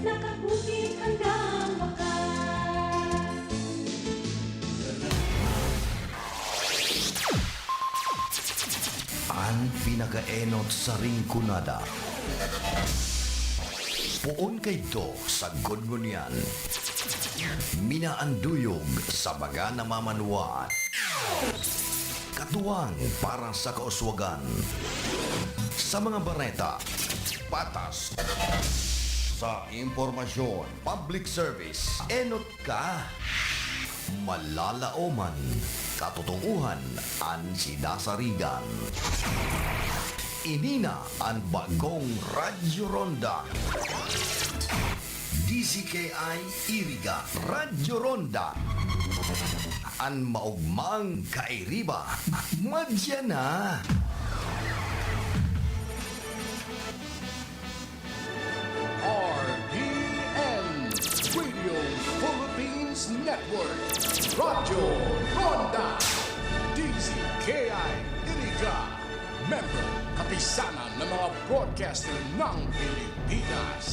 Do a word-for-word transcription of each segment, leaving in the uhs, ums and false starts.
Nakabukid hanggang wakas. An pinakaenot sa Rinconada. Poon kaidto sagkod ngunyan. Minaanduyog sa mga namamanwaan. Katuwang para sa kauswagan. Sa mga bareta, patas. Sa impormasyon, public service, enot ka. Malalaoman, katotoohan an sinasarigan. Ini na an bagong Radyo Ronda. D Z K I Iriga, Radyo Ronda. An maogmang kairiba, madya na. R P N, Radio Philippines Network, Radyo Ronda, D Z K I Iriga, member, kapisanan ng mga broadcaster ng Pilipinas.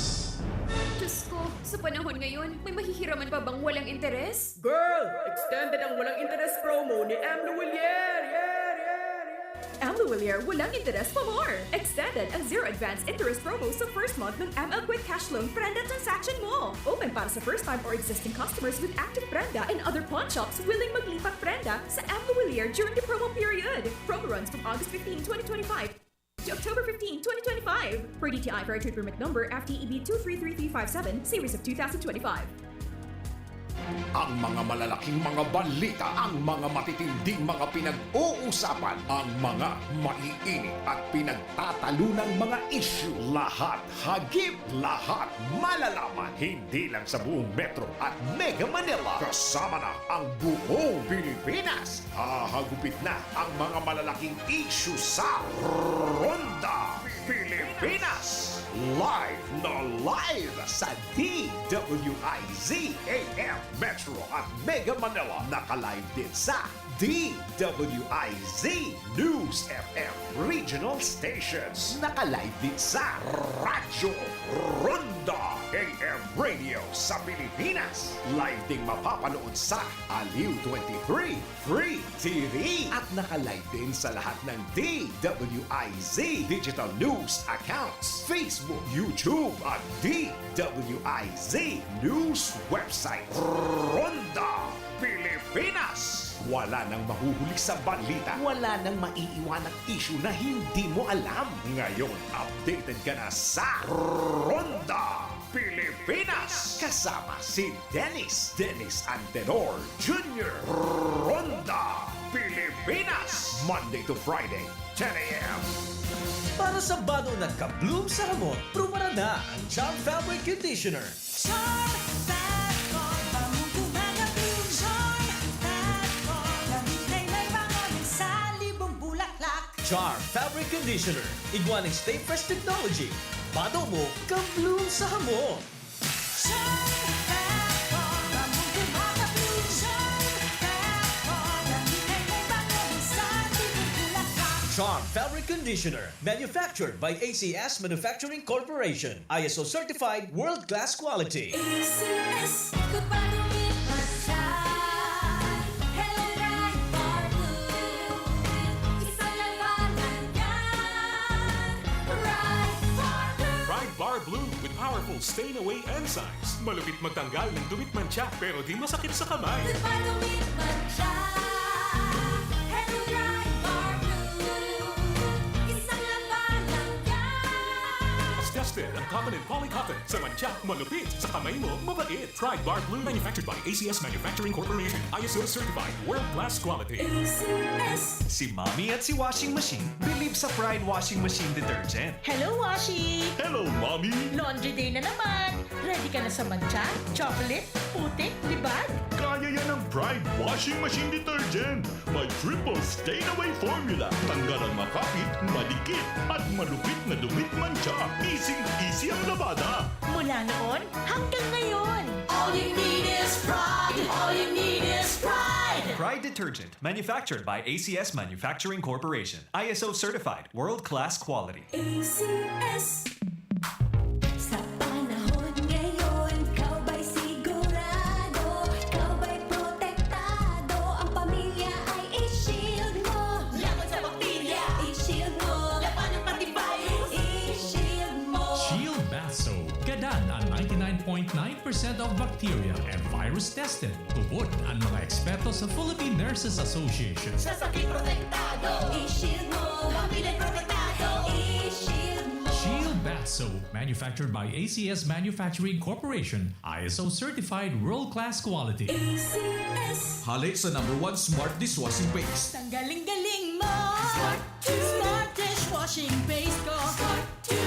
Diyos ko, sa panahon ngayon, may mahihiraman pa bang walang interes? Girl, extended ang walang interes promo ni M. Lhuillier! Yeah, yeah, yeah! M. Lhuillier, walang interes pa more! Extended ang zero advance interest promo sa first month ng M L Quick Cash Loan Prenda transaction mo! Open para sa first-time or existing customers with active Prenda and other pawn shops willing maglipat Prenda sa M. Lhuillier during the promo period. Promo runs from August fifteen, twenty twenty-five to October fifteen, twenty twenty-five. Per D T I Fair Trade Permit Number F T E B two three three three five seven, Series of two thousand twenty-five. Ang mga malalaking mga balita, ang mga matitinding mga pinag-uusapan, ang mga maiinit at pinagtatalunang mga isyu, lahat hagip, lahat malalaman. Hindi lang sa buong Metro at Mega Manila, kasama na ang buong Pilipinas. Hahagupit na ang mga malalaking isyu sa Ronda Pilipinas. Live na live sa D W I Z A M Metro at Mega Manila. Naka-live din sa D W I Z News F M Regional Stations. Naka-live din sa Radyo Ronda A M Radio sa Pilipinas. Live ding mapapanood sa Aliw twenty-three Free T V. At naka-live din sa lahat ng D W I Z digital news accounts, Facebook, YouTube, at D W I Z news website. Ronda Pilipinas. Wala nang mahuhuli sa balita. Wala nang maiiwanang isyu na hindi mo alam. Ngayon, updated ka na sa Ronda Pilipinas. Kasama si Dennis, Dennis Antenor Junior. Ronda Pilipinas. Monday to Friday, ten A M. Para sa bado na ka-bloom sa hamot, prubaran na ang Charm Fabric Conditioner. Charm Fat Foam, pamumuga na bloom. Charm Fat Foam, damit ay may bango ng salibong bulaklak. Charm Fabric Conditioner, igwa ning Stay Fresh Technology. Bado mo, ka-bloom sa hamot. Charm Fat Foam, pamumuga na bloom. Charm Fat Foam, damit ay may bango ng salibong bulaklak. Charm Fabric Conditioner, manufactured by A C S Manufacturing Corporation. I S O certified, world-class quality. A C S, kapag umiiwas siya, Hello Bright Bar Blue. Isang labanan yan, Bright Bar Blue. Pride Bar Blue with powerful stain-away enzymes. Malupit magtanggal ng dumi at mantsa, pero di masakit sa kamay. Kapag umiiwas siya, Hello Bright Bar Blue. Isang labanan yan. Tested ang Common and Poly Cotton. Sa mantsa, malupit. Sa kamay mo, mabait. Pride Bar Blue. Manufactured by A C S Manufacturing Corporation. I S O certified. World class quality. A C S. Si Mommy at si Washing Machine believe sa Pride Washing Machine Detergent. Hello, Washi! Hello, Mommy! Laundry day na naman! Ready ka na sa mantsa, chocolate, putik, libag? Kaya yan ng Pride Washing Machine Detergent. May triple stain away formula. Tanggal ang makapit, madikit, at malupit na dumi at mantsa. Easy-easy ang labada. Mula noon hanggang ngayon. All you need is Pride. All you need is Pride. Pride Detergent, manufactured by A C S Manufacturing Corporation. I S O certified, world-class quality. A C S. Sa panahon ngayon, Gadan ang ninety-nine point nine percent of bacteria and virus tested. Tubod ang mga eksperto sa Philippine Nurses Association. Sa sakit protektado, i-shield mo. Pamilya protektado, i-shield mo. Shield Bath Soap, manufactured by A C S Manufacturing Corporation, I S O certified world-class quality. A C S. Hale sa number one smart dishwashing paste. Tanggaling galing mo. Smart two. Smart dishwashing paste ko. Smart two.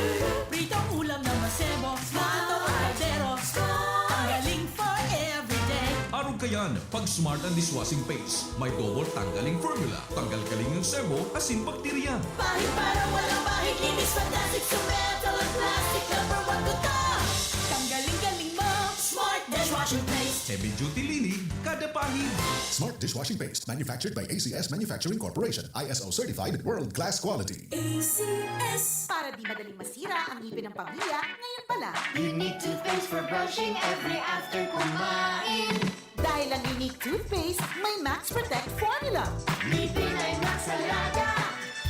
Pritong ulam na masebo. Smart. Lutong kaldero. Smart. Tanggaling for everyday. Arog kayan, pag smart ang dishwashing paste, may double tanggaling formula. Tanggal kaling ang sebo, asin bakterya. Pahid para walang bahid. Linis fantastic sa metal at plastic. Number one ko to. Tanggaling galing mo. Smart dishwashing paste. Heavy duty linig, kada pahid. Smart dishwashing paste, manufactured by A C S Manufacturing Corporation, I S O certified, world-class quality. A C S. Para di madaling masira ang ngipin ng pamilya, ngayon pa lang. Unique toothpaste for brushing every after kumain. Dahil ang Unique Toothpaste may Max Protect Formula. Ngipin ay Max Alaga,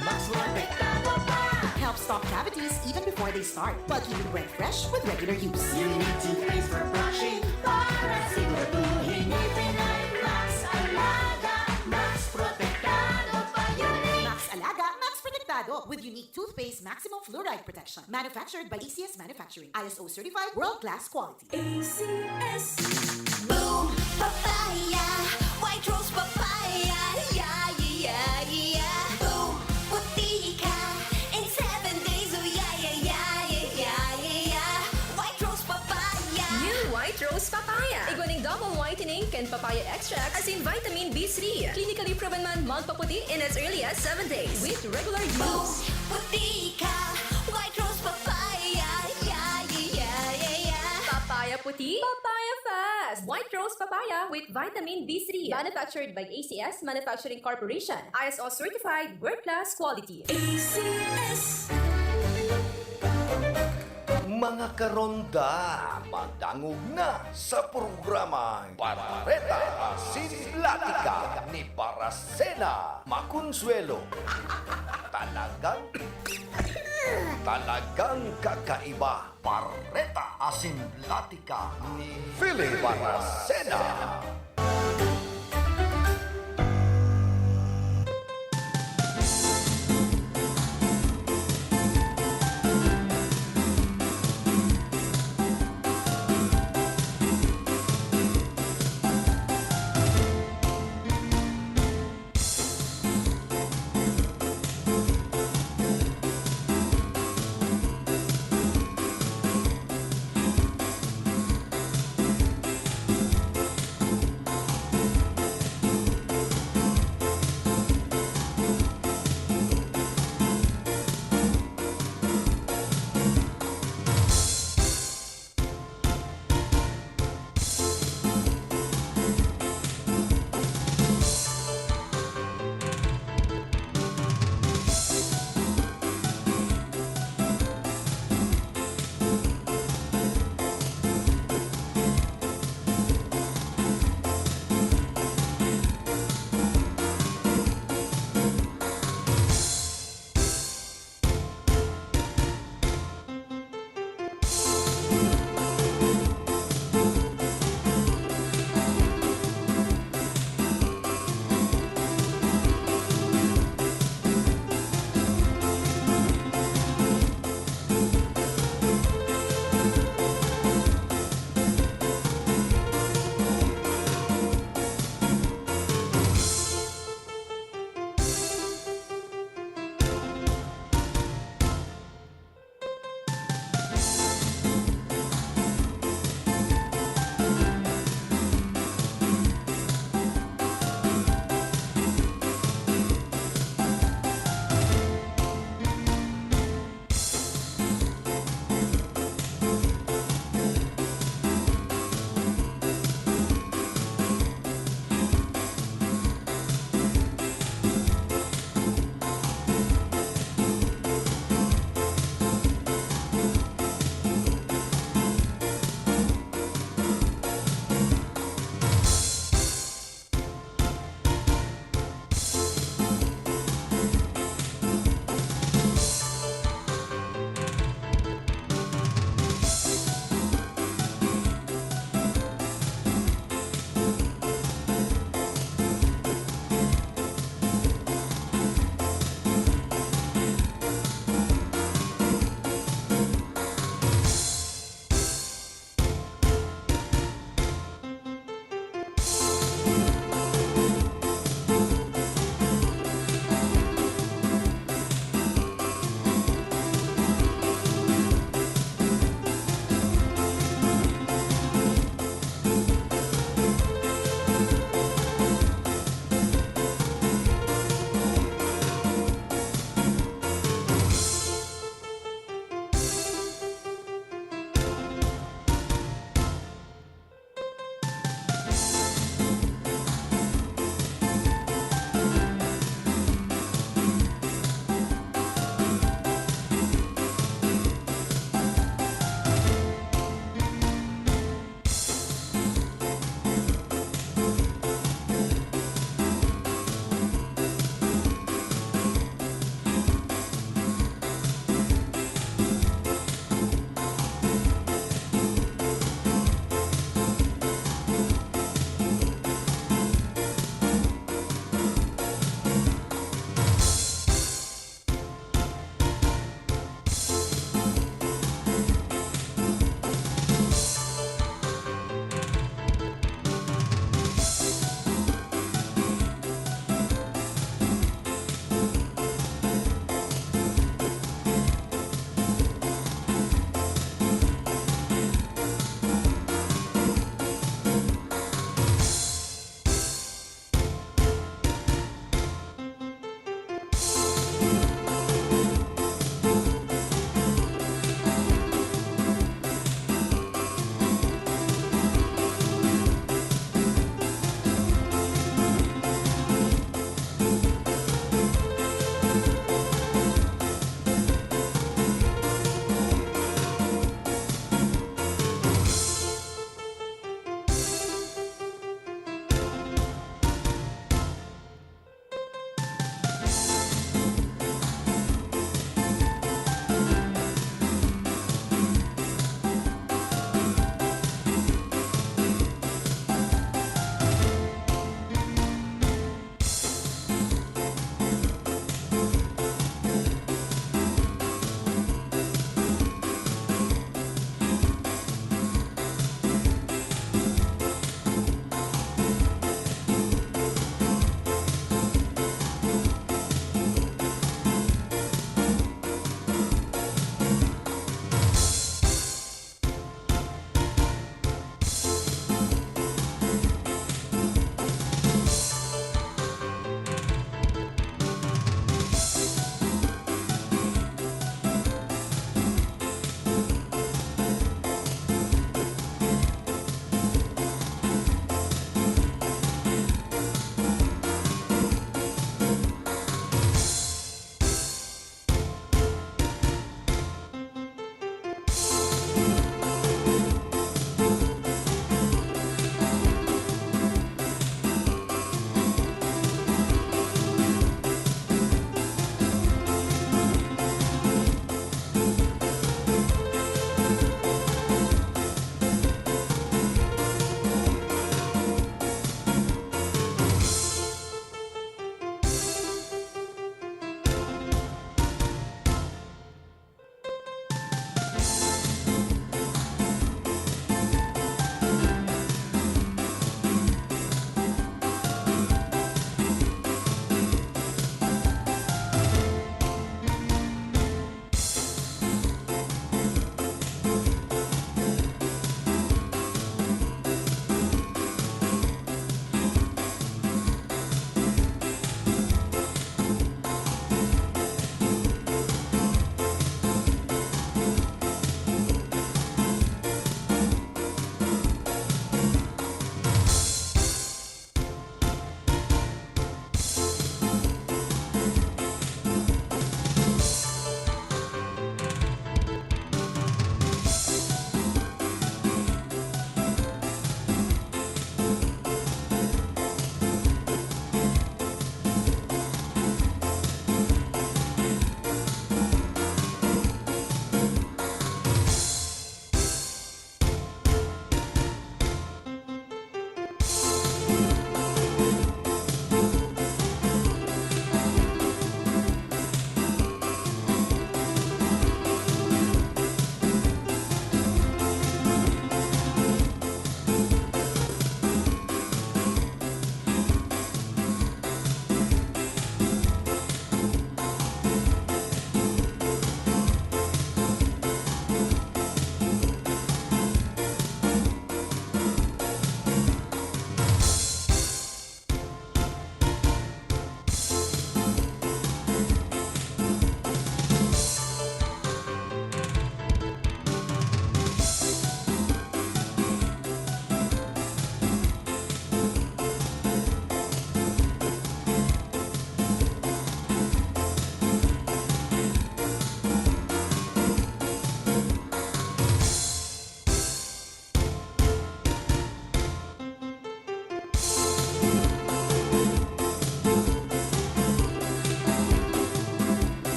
Max Protektado pa. Helps stop cavities even before they start, while keeping breath fresh with regular use. Unique toothpaste for brushing para siguraduhin ngipin ay Max Alaga, Max Protektado pa. Unique. Max Alaga, Max Protektado with Unique Toothpaste Maximum Fluoride Protection. Manufactured by A C S Manufacturing. I S O certified, world-class quality. A C S. Boom! Papaya! White Rose Papaya! Yeah, yeah, yeah, yeah! Boom! Puti ka! In seven days, oh yeah, yeah, yeah, yeah, yeah, yeah! White Rose Papaya! New White Rose Papaya. Igwa ning double whitening kan papaya extract asin vitamin B three. Clinically proven man magpaputi in as early as seven days with regular Boom! use. Puti ka! White Rose Papaya! Yeah, yeah, yeah, yeah, yeah! Papaya puti, papaya fast. White Rose Papaya with vitamin B three. Manufactured by A C S Manufacturing Corporation. I S O certified, world-class quality. A C S. Mga karonda, madangog na sa programang Bareta Asin Platika ni Baracena Maconsuelo. Talagang, talagang kakaiba. Bareta Asin Platika ni Philip Baracena.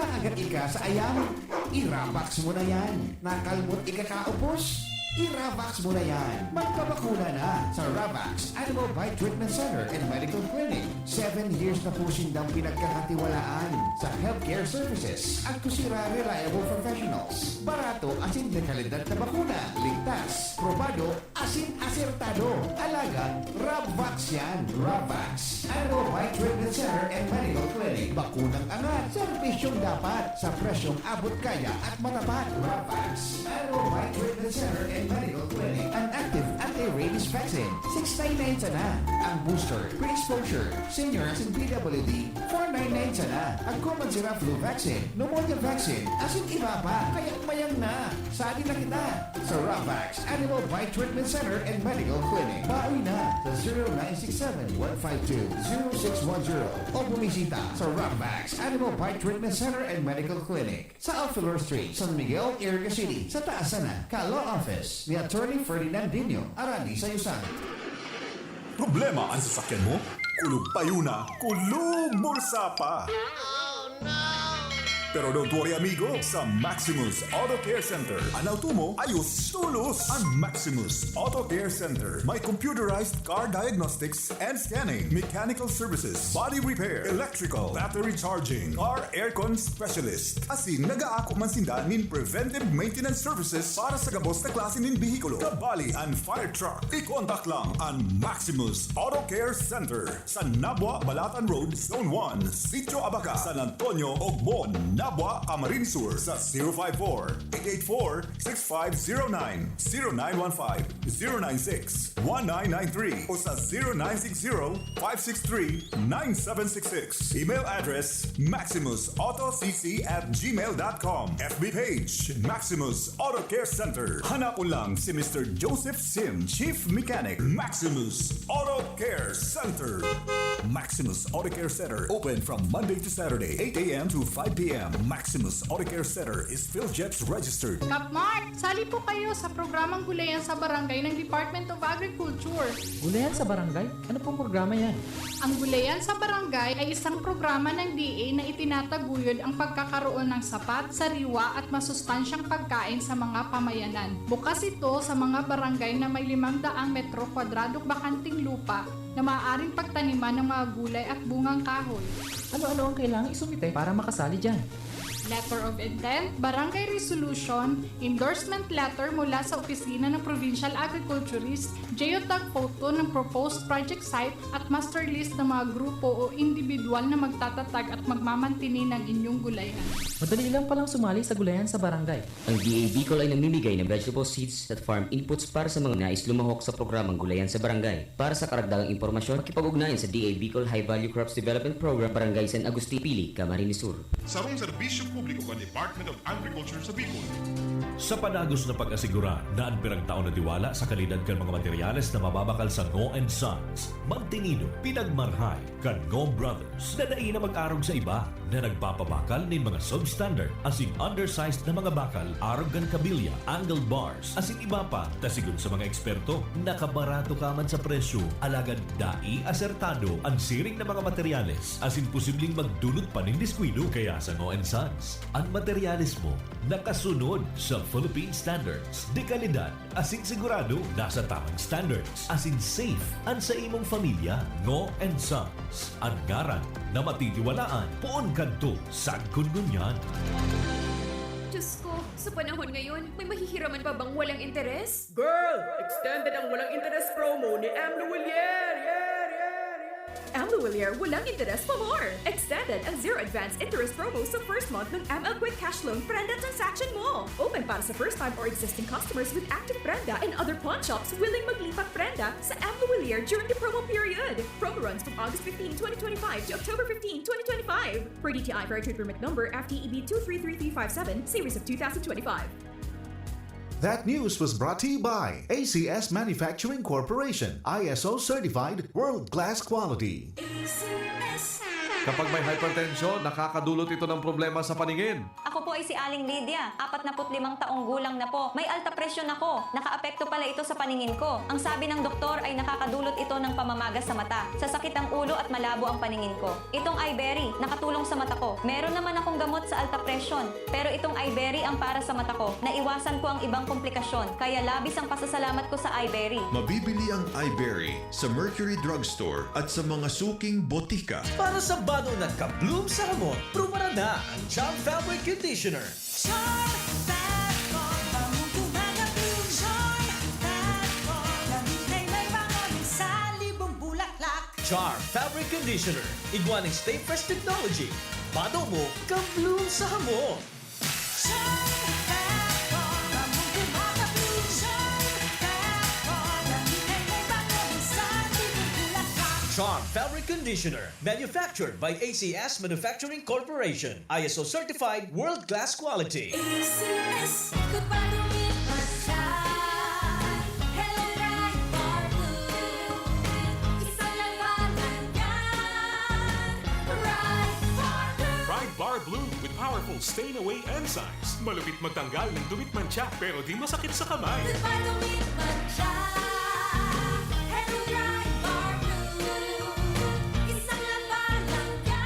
Naagat ika sa ayam? I-Ravax mo na yan. Nakalmot ika kaupos? I-Ravax mo na yan. Magpabakuna na sa Ravax Animal Bite Treatment Center and Medical Clinic. Seven years na po sindang pinagkakatiwalaan sa healthcare services at kusira reliable professionals. Barato asin de kalidad na bakuna. Ligtas, probado, asin asertado. Alaga, Ravax yan. Ravax Animal Bite Treatment Center and Medical Clinic. Bakunang angat, serbisyong dapat, sa presyong abot kaya at matapat. Ravax Animal Bite Treatment Center and Medical Clinic. An active anti-rabies vaccine, six nine nine sana. Ang booster, pre-exposure, senior asin P W D, four nine nine sana. Agko man sira flu vaccine, pneumonia vaccine, asin iba pa. Kaya mayang na. Sadi na kita sa Ravax Animal Bite Treatment Center and Medical Clinic. Bawi na sa zero nine six seven one five two zero six one zero o bumisita sa Ravax Animal Bite Treatment Center and Medical Clinic sa Alfelor Street, San Miguel, Iriga City, sa taas sana ka Law Office ni Attorney Ferdinand Dino, Arani sa Yusan. Problema an sasakyan mo? Kulog payo na, kulog bulsa pa! Pero don't worry amigo, sa Maximus Auto Care Center, an auto mo ayos tolos! An Maximus Auto Care Center may computerized car diagnostics and scanning, mechanical services, body repair, electrical, battery charging, car aircon specialist. Asin nagaako man sinda nin preventive maintenance services para sa gabos na klase nin behikulo, kabali an fire truck. I-contact lang an Maximus Auto Care Center sa Nabua, Balatan Road, Zone one, Sitio Abaca, San Antonio, Ogbo, Nabua, Camarines Sur sa zero five four, eight eight four, six five zero nine, zero nine one five, zero nine six, one nine nine three o sa zero nine six zero, five six three, nine seven six six. Email address, maximusautocc at gmail dot com. F B page, Maximus Auto Care Center. Hanapon lang si Mister Joseph Sim, Chief Mechanic, Maximus Auto Care Center. Maximus Auto Care Center, open from Monday to Saturday, eight a.m. to five p.m. Maximus Auto Care Center is PhilJets registered. Kapmart, sali po kayo sa programang Gulayan sa Barangay ng Department of Agriculture. Gulayan sa Barangay? Ano pong programa yan? Ang Gulayan sa Barangay ay isang programa ng D A na itinataguyod ang pagkakaroon ng sapat, sariwa at masustansyang pagkain sa mga pamayanan. Bukas ito sa mga barangay na may limang daang metro kwadradong bakanting lupa na maaaring pagtaniman ng mga gulay at bungang kahoy. Ano-ano ang kailangan isumite para makasali dyan? Letter of intent, barangay resolution, endorsement letter mula sa opisina ng provincial agriculturist, geotag photo ng proposed project site at master list ng mga grupo o individual na magtatatag at magmamantini ng inyong gulayan. Madali lang palang sumali sa gulayan sa barangay. Ang D A Bicol ay namimigay ng vegetable seeds at farm inputs para sa mga nais lumahok sa programang Gulayan sa Barangay. Para sa karagdagang impormasyon, makipag-ugnayan sa D A Bicol High Value Crops Development Program, Barangay San Agustin, Pili, Camarines Sur. Sarong serbisyo publiko kan Department of Agriculture sa Bicol. Sa padagos na pag-asigura na an piragtao na tiwala sa kalidad kan mga materyales na mababakal sa Ngo and Sons, mantinido, pinagmarhay kan Ngo Brothers na dai na mag-arog sa iba na nagpapabakal nin mga substandard asin undersized na mga bakal arog kan kabilya, angled bars, asin iba pa, ta sigon sa mga eksperto, nakabarato ka man sa presyo, alagad dai asertado an siring na mga materyales asin posibleng magdunot pa nin diskuido. Kaya sa Ngo and Sons, an materyales mo nakasunod sa Philippine standards de kalidad asin sigurado nasa tamang standards asin safe an sa imong pamilya. Ngo and Sons, an ngaran na matitiwalaan poon kadto sagkod ngunyan. Diyos ko, sa panahon ngayon, may mahihiraman pa bang walang interes? Girl! Extended ang walang interes promo ni M. Lhuillier! Yeah, yeah, yeah! M. Lhuillier, walang interes pa more! Extended ang zero advance interest promo sa first month ng M L Quick Cash Loan Prenda transaction mo! Open para sa first time or existing customers with active Prenda and other pawn shops willing maglipat Prenda sa M. Lhuillier during the promo period. Promo runs from August fifteen, twenty twenty-five to October fifteen, twenty twenty-five. Per D T I Fair Trade Permit Number F T E B two three three three five seven, Series of two thousand twenty-five. That news was brought to you by A C S Manufacturing Corporation, I S O certified, world-class quality. Kapag may hypertension, nakakadulot ito ng problema sa paningin. Ako po ay si Aling Lydia, apatnapu't limang taong gulang na po. May alta presyon ako. Nakaapekto pala ito sa paningin ko. Ang sabi ng doktor ay nakakadulot ito ng pamamaga sa mata, sasakit ang ulo at malabo ang paningin ko. Itong Iberry, nakatulong sa mata ko. Meron naman akong gamot sa alta presyon, pero itong Iberry ang para sa mata ko. Naiwasan ko ang ibang komplikasyon, kaya labis ang pasasalamat ko sa Iberry. Mabibili ang Iberry sa Mercury Drugstore at sa mga suking botika. Para sa bado na ka-bloom sa hamot, prubaran na ang Charm Fabric Conditioner. Charm Fab Foam, bangong gumagabloom. Charm Fab Foam, lamig na may bango ng sanlibong bulaklak. Charm Fabric Conditioner, igwa ning Stay Fresh Technology. Bado mo, ka-bloom sa hamot. Charm Fab Foam, bangong gumagabloom. Charm Fab Foam, lamig na may bango ng sanlibong bulaklak. Charm Fabric Conditioner, manufactured by A C S Manufacturing Corporation. I S O certified, world-class quality. A C S, good pa dumit pa siya. Hello, Pride Bar Blue. Isang labanan yan. Pride Bar Blue. Pride Bar Blue with powerful stain away enzymes. Malupit magtanggal ng dumit mantsa pero di masakit sa kamay. Good pa dumit pa siya. Hello, Pride Bar Blue. Isang labanan yan.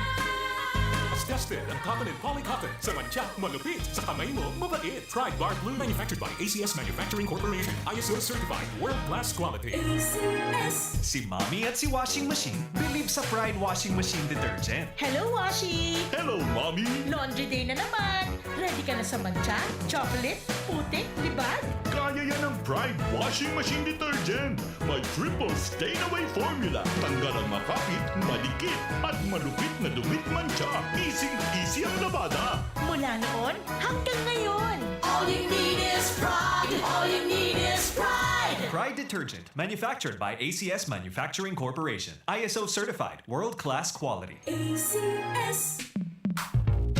Tested ang cotton and poly cotton. Sa mantsa, malupit. Sa kamay mo, mabait. Pride Bar Blue, manufactured by A C S Manufacturing Corporation. I S O certified, world class quality. A C S. Si Mommy at si Washing Machine believe sa Pride Washing Machine Detergent. Hello, Washi! Hello, Mommy! Laundry day na naman! Ready ka na sa mantsa, chocolate, putik, libag? Kaya yan ng Pride Washing Machine Detergent. May triple stain away formula. Tanggal ang makapit, madikit, at malupit na dumit mantsa. Easy-easy ang labada. Mula noon hanggang ngayon! All you need is Pride. All you need is Pride. Pride Detergent, manufactured by A C S Manufacturing Corporation. I S O certified, world-class quality. A C S.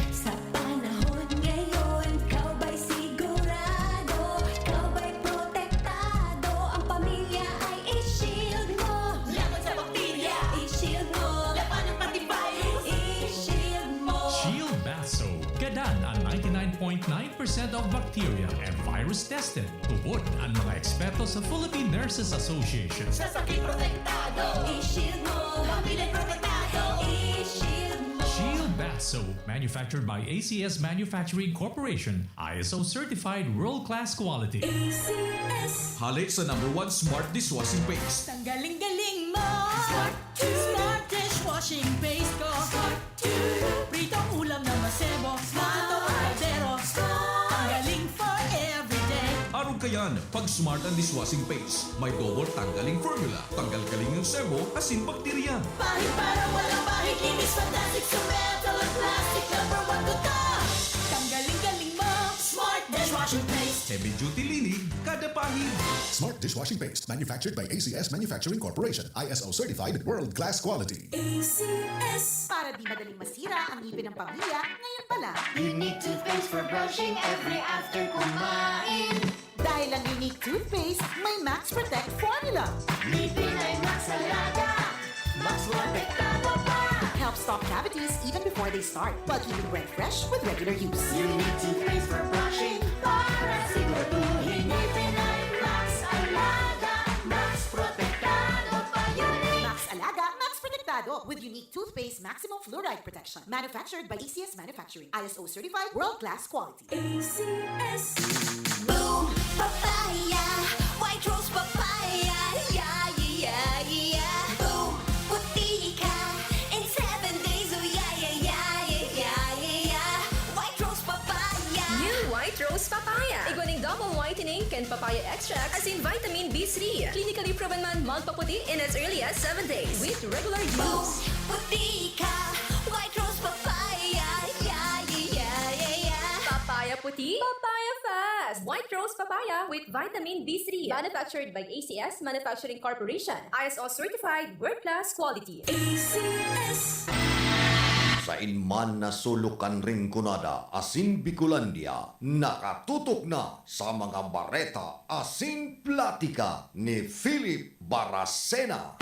Sa panahon ngayon, ikaw ba'y sigurado? Ikaw ba'y protektado? Ang pamilya ay i-shield mo. Laban sa bakterya, i-shield mo. Labanan pati virus, i-shield mo. Shield Bath Soap. Gadan ang ninety-nine point nine percent of bacteria and virus tested. Tubod ang mga eksperto sa Philippine Nurses Association. Sa sakit protektado, i-shield mo. Pamilya protektado, i-shield mo. Shield Bath Soap, manufactured by A C S Manufacturing Corporation, I S O certified world-class quality. A C S. Hali sa number one smart dishwashing paste. Ang galing-galing mo! Smart to. Smart dishwashing paste ko! Smart to. Pritong ulam na masebo, mato kaldero. Ang galing for everyday! Arog kayan, pag smart ang dishwashing paste. May double tanggaling formula. Tanggal kaling yung sebo, asin bakterya. Pahid para walang bahid, linis fantastic sa metal at plastic. Number one ko to. Ang galing-galing mo! Smart dishwashing paste. Heavy duty linig, kada pahid. Smart dishwashing paste, manufactured by A C S Manufacturing Corporation, I S O certified, world class quality. A C S. Para di madaling masira ang ngipin ng pamilya, ngayon pa lang. Unique toothpaste for brushing every after kumain. Dahil ang Unique Toothpaste may Max Protect Formula. Ngipin ay Max Alaga, Max Protektado pa. Helps stop cavities even before they start, while keeping breath fresh with regular use. Unique toothpaste for brushing para siguraduhin ngipin ay Max Alaga, Max Protektado pa. Unique. Max Alaga, Max Protektado with Unique Toothpaste Maximum Fluoride Protection. Manufactured by A C S Manufacturing. I S O certified, world class quality. A C S. Boom! Papaya! White Rose Papaya! Yeah, yeah, yeah, yeah! Boom! Puti ka! In seven days, oh yeah, yeah, yeah, yeah, yeah, yeah, yeah! White Rose Papaya! New White Rose Papaya. Igwa ning double whitening kan papaya extract, asin vitamin B three. Clinically proven man magpaputi in as early as seven days with regular Boom! use. Puti ka! White Rose Papaya! Yeah, yeah, yeah, yeah, yeah! Papaya puti, papaya fast. White Rose Papaya with vitamin B three. Manufactured by A C S Manufacturing Corporation. I S O certified, world class quality. A C S. Sain man na sulok kan Rinconada asin Bicolandia, nakatutok na sa mga bareta asin platika ni Philip Baracena.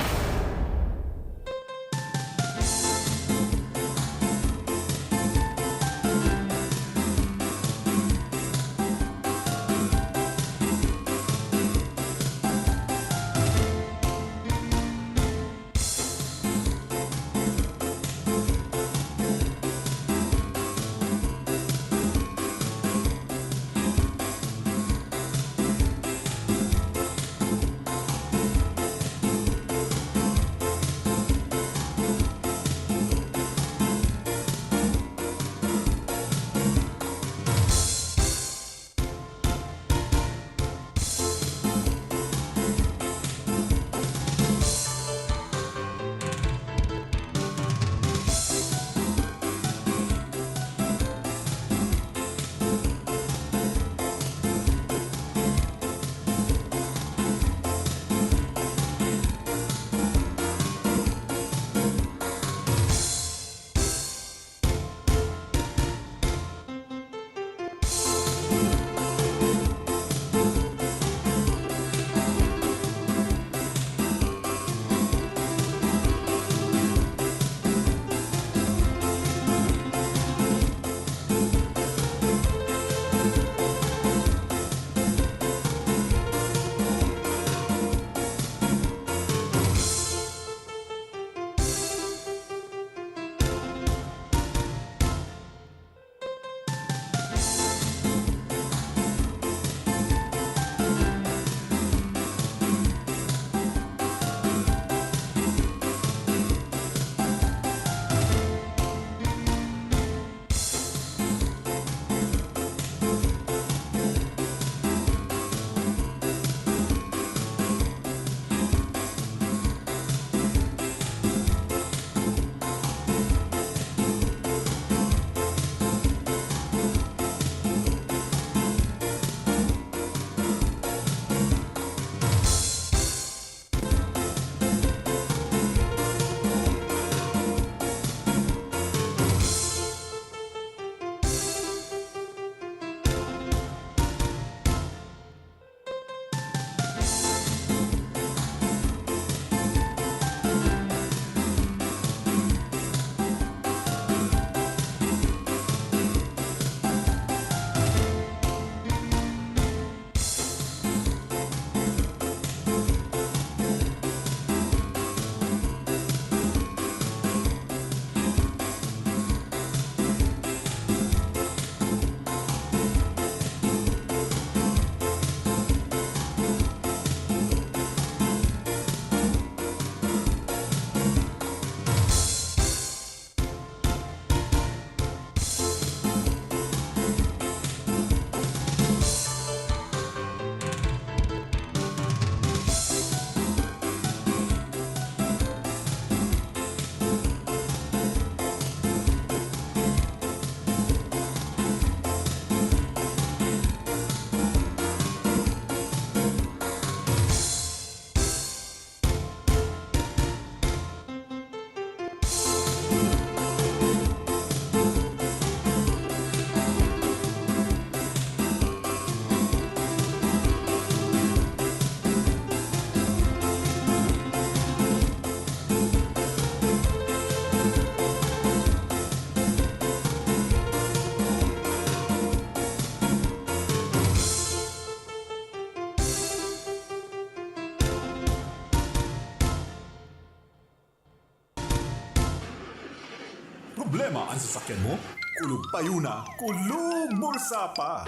Problema an sasakyan mo? Kulog payo na, kulog bulsa pa!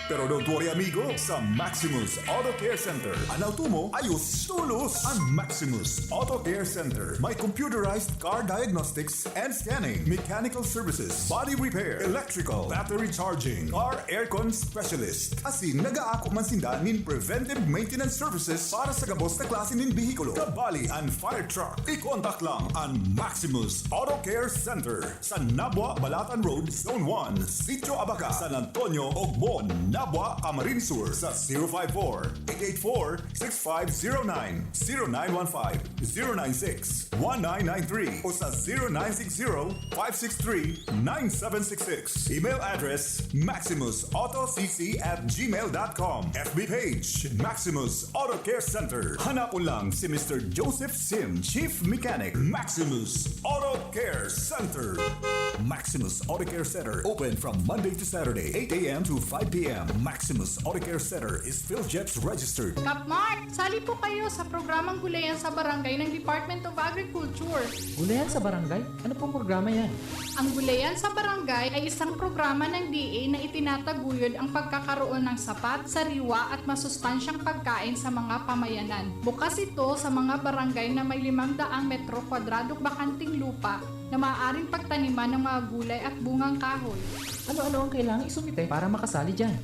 Pero don't worry, amigo, sa Maximus Auto Care Center, an auto mo, ayos tolos! An Maximus Auto Care Center may computerized car diagnostics and scanning, mechanical services, body repair, electrical, battery charging, car aircon specialist. Asin nagaako man sinda nin preventive maintenance services para sa gabos na klase nin behikulo, kabali an fire truck. I-contact lang an Maximus Auto Care Center sa Nabua, Balatan Road, Zone one, Sitio Abaca, San Antonio, Ogbon, Nabua, Camarines Sur sa zero five four, eight eight four, six five zero nine, zero nine one five, zero nine six, one nine nine three o sa zero nine six zero, five six three, nine seven six six. Email address, maximus auto c c at gmail dot com. F B page, Maximus Auto Care Center. Hanapon lang si Mister Joseph Sim, Chief Mechanic, Maximus Auto Care Center. Maximus Auto Care Center, open from Monday to Saturday, eight a m to five p m. Maximus Auto Care Center is PhilJets registered. Kapmart, sali po kayo sa programang Gulayan sa Barangay ng Department of Agriculture. Gulayan sa Barangay? Ano pong programa yan? Ang Gulayan sa Barangay ay isang programa ng D A na itinataguyod ang pagkakaroon ng sapat, sariwa at masustansyang pagkain sa mga pamayanan. Bukas ito sa mga barangay na may limang daang metro kwadradong bakanting lupa na maaaring pagtaniman ng mga gulay at bungang kahoy. Ano-ano ang kailangang isumite para makasali dyan?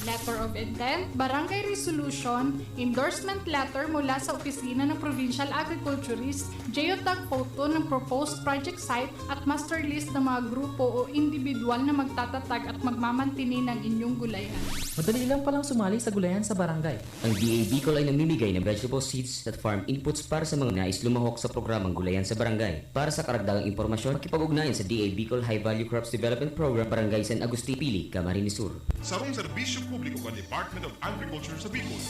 Letter of intent, barangay resolution, endorsement letter mula sa opisina ng provincial agriculturist, geotag photo ng proposed project site at master list ng mga grupo o individual na magtatatag at magmamantini ng inyong gulayan. Madali lang palang sumali sa gulayan sa barangay. Ang D A Bicol ay namimigay ng vegetable seeds at farm inputs para sa mga nais lumahok sa programang Gulayan sa Barangay. Para sa karagdagang impormasyon, makipag-ugnayan sa D A Bicol High Value Crops Development Program, Barangay San Agustin, Pili, Camarines Sur. Sarong serbisyo publiko kan Department of Agriculture sa Bicol.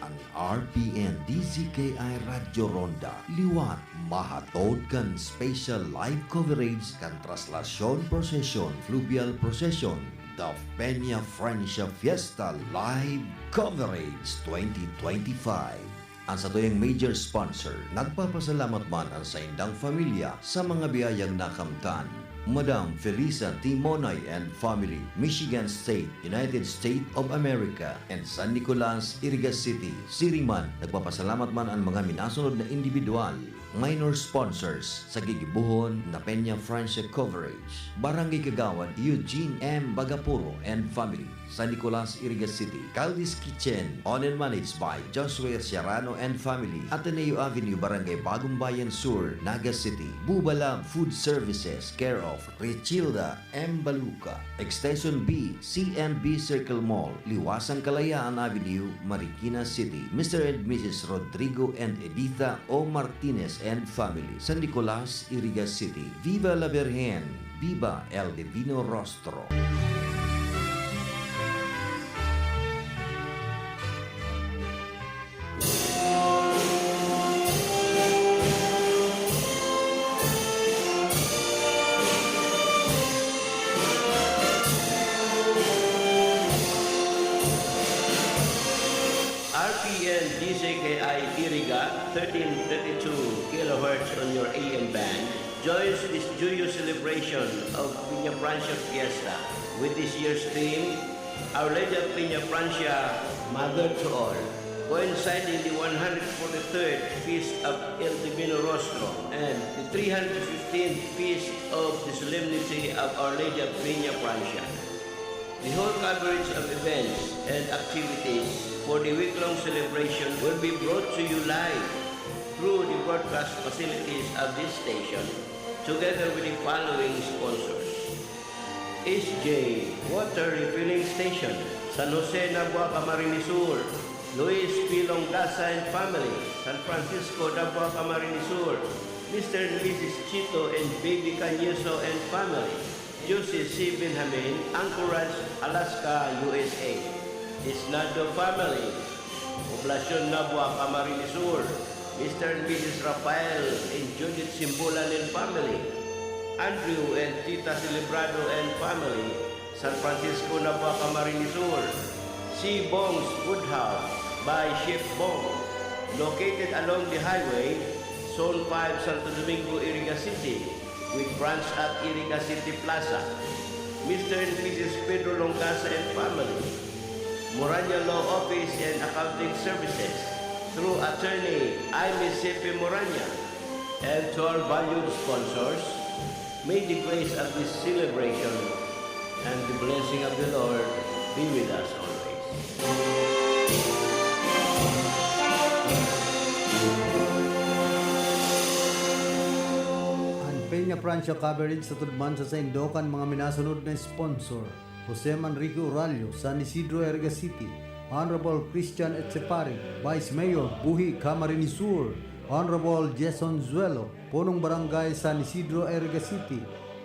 An R P N D Z K I Radyo Ronda liwat mahatod kan special live coverage kan Traslasyon Procession, Fluvial Procession, The Peña Francia Fiesta Live Coverage twenty twenty-five. An satuyang major sponsor, nagpapasalamat man an saindang pamilya sa mga biyayang nakamtan. Madam Felisa Timonay and family, Michigan State, United States of America, and San Nicolas, Iriga City. Siring man, nagpapasalamat man an mga minasunod na individual, minor sponsors, sa gigibohon na Peña Francia Coverage. Barangay Kagawad, Eugene M. Bagapuro and family. San Nicolas, Iriga City. Caldi's Kitchen, owned and managed by Joshua Ciarano and family, Ateneo Avenue, Barangay Bagong Bayan Sur, Naga City. Buba Lab Food Services, care of Richilda M. Baluca. Extension B, C and B Circle Mall, Liwasan Kalayaan Avenue, Marikina City. Mister and Missus Rodrigo and Editha O. Martinez and family, San Nicolas, Iriga City. Viva la Virgen! Viva El Divino Rostro! R P N D Z K I Iriga, thirteen thirty-two kilohertz on your A M band, joins this joyous celebration of Peña Francia Fiesta with this year's theme, Our Lady of Peña Francia, Mother to All, coinciding the one hundred forty-third Feast of El Divino Rostro and the three hundred fifteenth Feast of the Solemnity of Our Lady of Peña Francia. The whole coverage of events and activities for the week-long celebration will be brought to you live through the broadcast facilities of this station, together with the following sponsors: S J Water Refilling Station, San Jose, Nabua, Camarines Sur, Luis P. Longasa and family, San Francisco, Nabua, Camarines Sur, Mister and Missus Chito and Baby Cañeso and family, Jose C. Benjamin, Anchorage, Alaska, U S A. Isnado family, Poblacion Nabua, Camarines Sur, Mister and Missus Rafael and Judith Simbulan and family, Andrew and Tita Celebrado and family, San Francisco, Nabua, Camarines Sur, C. Bongs Food House, by Chef Bong, located along the highway, Zone five, Santo Domingo, Iriga City, with branch at Iriga City Plaza. Mister and Missus Pedro Longasa and family. Moranya Law Office and Accounting Services through Attorney Aimee Sepe Moranya, and to our valued sponsors, may the grace of this celebration and the blessing of the Lord be with us always. An Peña Francia coverage sa tudman sa saindo kan mga minasunod na sponsor: Jose Manrique Orallo, San Isidro, Iriga City; Honorable Christian Etchepare, Vice Mayor, Buhi, Camarines Sur; Honorable Jason Zuelo, Punong Barangay, San Isidro, Iriga City;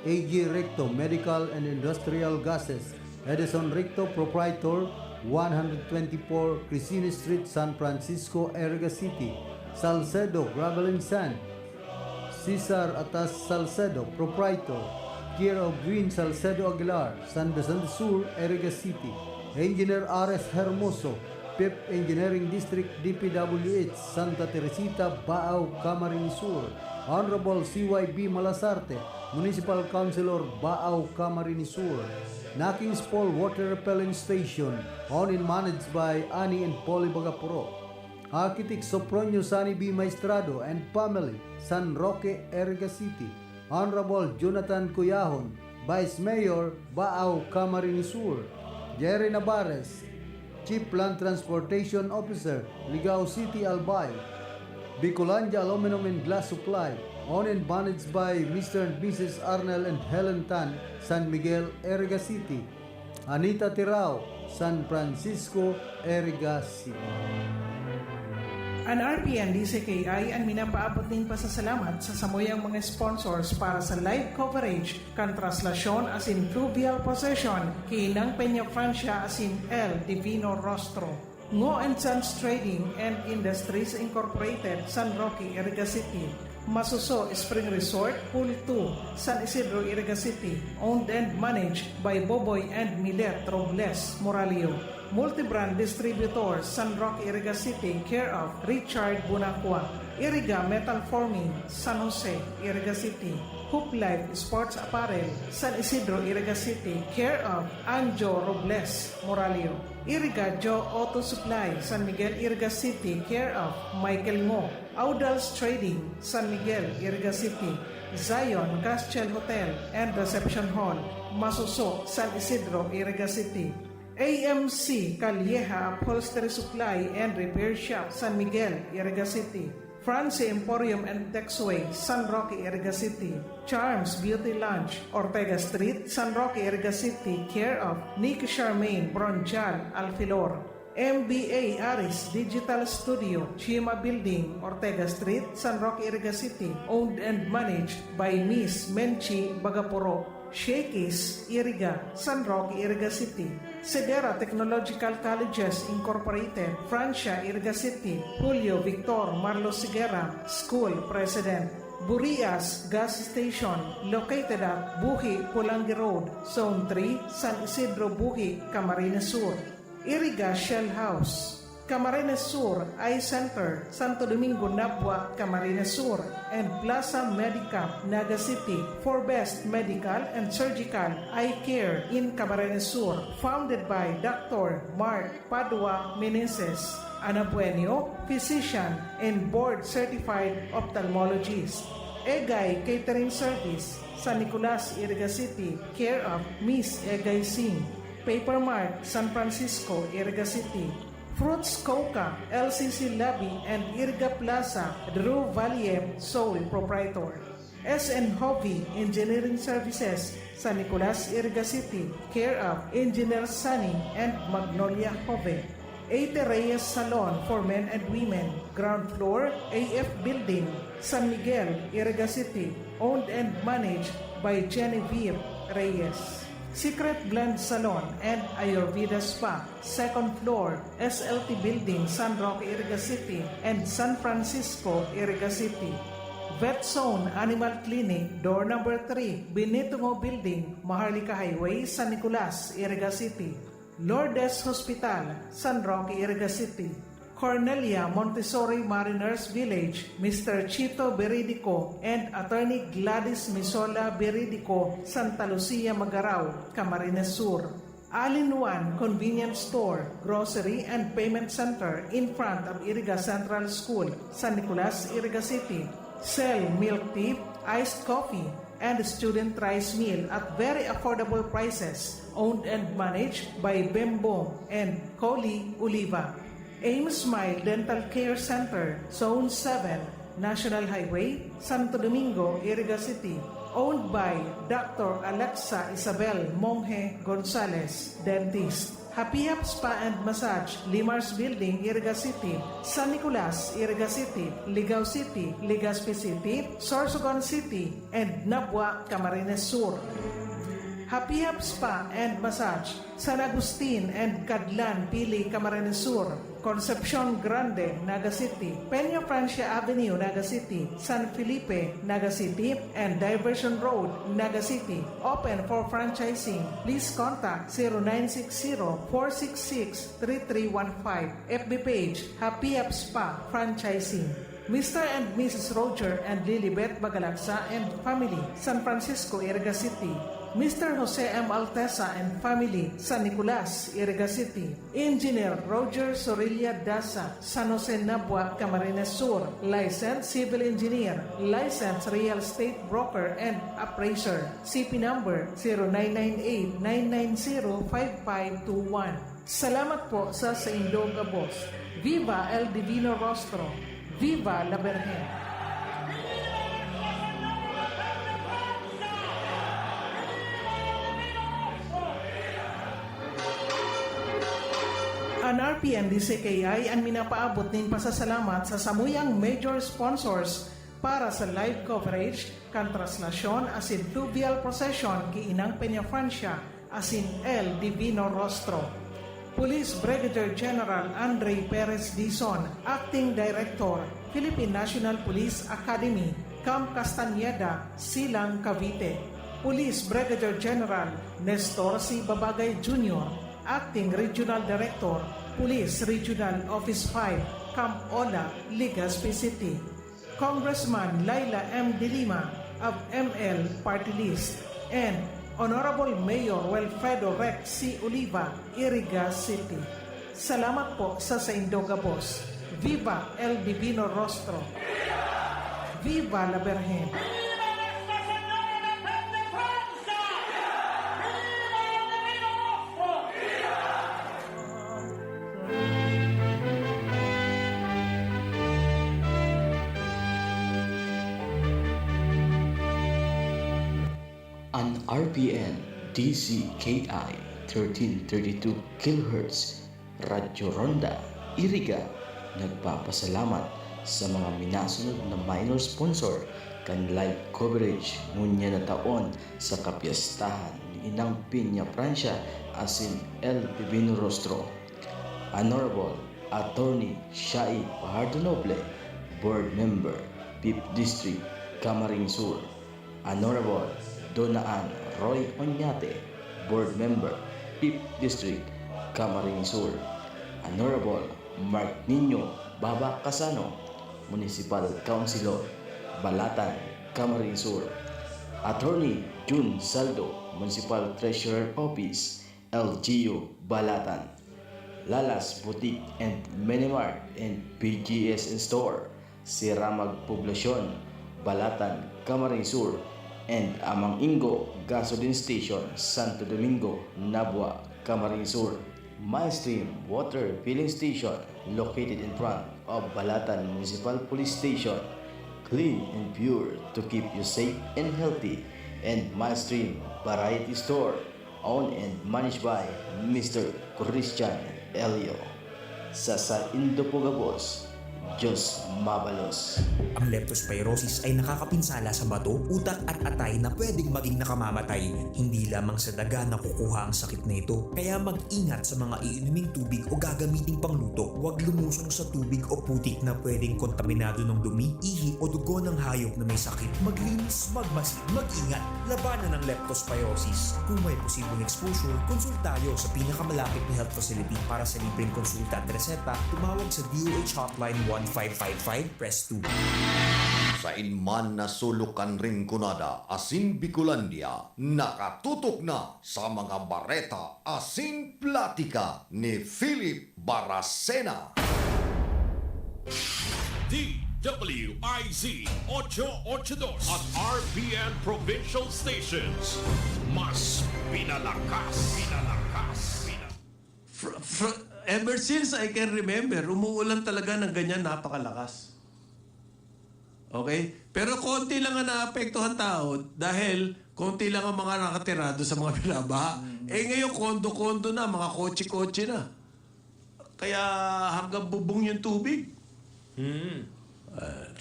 A G Recto, Medical and Industrial Gases; Edison Recto, Proprietor, one twenty-four Crisines Street, San Francisco, Iriga City; Salcedo Gravel and Sand, Cesar Atas Salcedo, Proprietor, care of Win Salcedo Aguilar, San Vicente Sur, Iriga City; Engineer Ares Hermoso, Fifth Engineering District, D P W H, Santa Teresita, Baao, Camarines Sur; Honorable C Y B Malasarte, Municipal Councilor, Baao, Camarines Sur. Naking's Paul Water Repellent Station, owned and managed by Annie and Polly Bagapuro. Architect Sopronio Sani B. Maestrado and family, San Roque, Iriga City; Honorable Jonathan Cuyahon, Vice Mayor, Baao, Camarines Sur; Jerry Navarez, Chief Land Transportation Officer, Ligao City, Albay; Bicolandia Aluminum and Glass Supply, owned and managed by Mister and Missus Arnel and Helen Tan, San Miguel, Iriga City; Anita Tirao, San Francisco, Iriga City. An R P N D C K I an minapaabot nin pasasalamat sa samuyang mga sponsors para sa live coverage kan traslasyon asin fluvial procession ki Inang Peña Francia asin El Divino Rostro. Ngo and Sons Trading and Industries Incorporated, San Roque, Iriga City. Masuso Spring Resort, Pool two, San Isidro, Iriga City, owned and managed by Boboy and Milet Robles Moralio. Multibrand Distributor, San Roque, Iriga City, care of Richard Bunacua. Iriga Metal Forming, San Jose, Iriga City. Hoop Life Sports Apparel, San Isidro, Iriga City, care of Anjo Robles Moralio. Iriga Joe Auto Supply, San Miguel, Iriga City, care of Michael Ngo. Audals Trading, San Miguel, Iriga City. Zion Castiel Hotel and Reception Hall, Masuso, San Isidro, Iriga City. A M C Calleja Upholstery Supply and Repair Shop, San Miguel, Iriga City. Francie Emporium and Texway, San Roque, Iriga City. Charms Beauty Lounge, Ortega Street, San Roque, Iriga City, care of Nick Charmaine Bronchal Alfilor. M B A Aris Digital Studio, Chima Building, Ortega Street, San Roque, Iriga City, owned and managed by Miss Menchi Bagapuro. Shakey's, Iriga, San Roque, Iriga City. Sidera Technological Colleges Incorporated, Francia, Iriga City, Julio Victor Marlos Sigera, School President. Burias Gas Station, located at Buhi, Pulangi Road, Zone three, San Isidro, Buhi, Camarines Sur. Iriga Shell House, Camarines Sur Eye Center, Santo Domingo, Nabua, Camarines Sur, and Plaza Medicap, Naga City, for best medical and surgical eye care in Camarines Sur, founded by Doctor Mark Padua Meneses, an abuenyo, physician, and board certified ophthalmologist. Egay Catering Service, San Nicolas, Iriga City, care of Miss Egay Singh. Paper Mart, San Francisco, Iriga City. Fruits Coca, L C C Lobby and Iriga Plaza, Drew Valle, sole proprietor. S N Hobby Engineering Services, San Nicolas, Iriga City, care of Engineer Sunny and Magnolia Jove. Eighty Reyes Salon for Men and Women, ground floor, A F Building, San Miguel, Iriga City, owned and managed by Genevieve Reyes. Secret Blend Salon and Ayurveda Spa, second floor, S L T Building, San Roque, Iriga City, and San Francisco, Iriga City. Vet Zone Animal Clinic, door number three, Benito Ngo Building, Maharlika Highway, San Nicolas, Iriga City. Lourdes Hospital, San Roque, Iriga City. Cornelia Montessori Mariners Village, Mister Chito Beridico and Attorney Gladys Misola Beridico, Santa Lucia, Magarao, Camarines Sur. All-in-One Convenience Store, Grocery and Payment Center in front of Iriga Central School, San Nicolas, Iriga City. Sell milk tea, iced coffee, and student rice meal at very affordable prices. Owned and managed by Bembong and Coli Oliva. Aim Smile Dental Care Center, Zone seven, National Highway, Santo Domingo, Iriga City. Owned by Doctor Alexa Isabel Monghe Gonzalez, Dentist. Happy Hap Spa and Massage, Limars Building, Iriga City, San Nicolas, Iriga City, Ligao City, Legazpi City, Sorsogon City, and Nabua, Camarines Sur. Happy Hap Spa and Massage, San Agustin and Cadlan, Pili, Camarines Sur, Concepcion Grande, Naga City, Peña Francia Avenue, Naga City, San Felipe, Naga City, and Diversion Road, Naga City. Open for franchising. Please contact zero nine six zero, four six six, three three one five. F B page, Happy Hap Spa Franchising. Mister and Missus Roger and Lilibet Bagalagsa and family, San Francisco, Iriga City. Mister Jose M. Altesa and family, San Nicolas, Iriga City. Engineer Roger Sorilla Daza, San Jose, Nabua, Camarines Sur. Licensed civil engineer, licensed real estate broker and appraiser. C P number zero nine nine eight nine nine zero five five two one. Salamat po sa saindo gabos. Viva El Divino Rostro! Viva la Virgen! An R P N D C K I an minapaabot nin pasasalamat sa samuyang major sponsors para sa live coverage kan traslasyon asin fluvial procession ki Inang Peñafrancia asin El Divino Rostro. Police Brigadier General Andre Perez Dizon, Acting Director, Philippine National Police Academy, Camp Castañeda, Silang, Cavite. Police Brigadier General Nestor C. Babagay Junior, Acting Regional Director, Police Regional Office five, Camp Ola, Legazpi City. Congressman Leila M. De Lima of M L Party List, and Honorable Mayor Wilfredo Rex C. Oliva, Iriga City. Salamat po sa saindo gabos. Viva El Divino Rostro! Viva la Virgen! An R P N D C K I thirteen thirty-two kilohertz Radyo Ronda, Iriga, nagpapasalamat sa mga minasunod na minor sponsor kan live coverage ngunyan na taon sa kapyestahan ni Inang Piña Francia asin El Divino Rostro. Honorable Attorney Shai Fajardo Noble, Board Member, Fifth District, Camarines Sur. Honorable Dona Ann Roy Oñate, Board Member, Fifth District, Camarines Sur. Honorable Mark Nino Baba Casano, Municipal Councilor, Balatan, Camarines Sur. Attorney Jun Saldo, Municipal Treasurer Office, L G U, Balatan. Lalas Boutique and Minimart and P G S Store, Siramag Poblacion, Balatan, Camarines Sur, and Amang Ingo Gasoline Station, Santo Domingo, Nabua, Camarines Sur. Mindstream Water Filling Station, located in front of Balatan Municipal Police Station. Clean and pure to keep you safe and healthy. And Mindstream Variety Store, owned and managed by Mister Christian Elio. Sa saindo po gabos, Diyos mabalos. Ang leptospirosis ay nakakapinsala sa bato, utak at atay na pwedeng maging nakamamatay. Hindi lamang sa daga nakukuha ang sakit na ito. Kaya mag-ingat sa mga iinuming tubig o gagamiting pangluto. Huwag lumusong sa tubig o putik na pwedeng kontaminado ng dumi, ihi o dugo ng hayop na may sakit. Maglinis, magmasid, mag-ingat. Labanan ang leptospirosis. Kung may posibleng exposure, konsulta tayo sa pinakamalapit na health facility. Para sa libreng konsulta at reseta, tumawag sa D O H Hotline one five five five, press two. Sain man na sulok kan Rinconada asin Bicolandia, nakatutok na sa mga bareta asin platika ni Philip Baracena. D W I Z ocho ocho dos at R P N Provincial Stations. Mas pinalakas, pinalakas, pinalakas. Fr- fr- ever since I can remember, umuulan talaga ng ganyan napakalakas. Okay? Pero konti lang ang naapektuhan tao dahil konti lang ang mga nakatira doon sa mga binabaha. Eh ngayon, kondo-kondo na, mga kotse-kotse na. Kaya hanggang bubong yung tubig.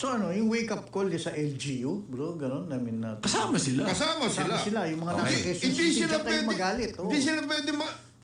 So ano, yung wake up call niya sa L G U, bro, ganun, I mean, uh, Kasama sila. Kasama sila. Kasama sila, yung mga Okay. nasa Quezon Hindi City, sila diyan kayo pwede, magalit. Oh. Hindi sila pwede ma-